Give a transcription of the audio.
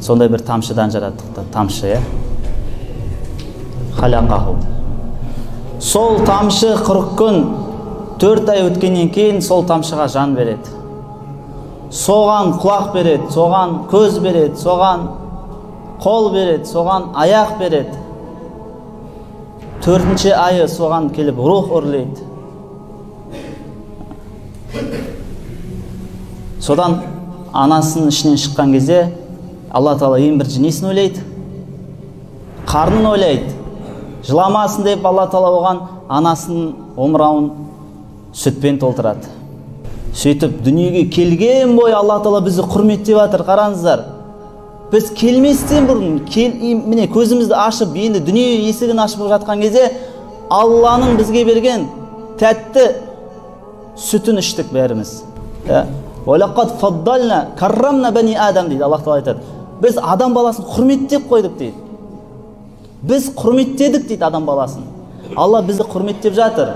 Сондай бір тамшыдан жараттық та, тамшы, иә. Халақаху. Сол тамшы 40 күн, 4 ай өткеннен кейін сол тамшыға жан береді. Соған құлақ береді, соған көз береді, соған қол береді, соған аяқ береді. 4-ші айы соған келіп рух үрлейді. Содан анасының ішінен шыққан кезде Алла Тағала ең бірінші несін ойлайды? Қарнын ойлайды. Жыламасын деп Алла Тағала оған анасының омырауын сүтпен толтырады. Сөйтіп дүниеге келген бойы Алла Тағала бізді құрметтеп жатыр. Қараңыздар, біз келместен бұрын міне көзімізді ашып, енді дүние есігін ашып жатқан кезде Алланың бізге берген тәтті сүтін іштік бәріміз. Уалақад фаддална каррамна бани адам дейді. Аллах Тағала айтады, біз адам баласын құрметтеп қойдық дейді. Біз құрметтедік дейді адам баласын. Алла бізді құрметтеп жатыр.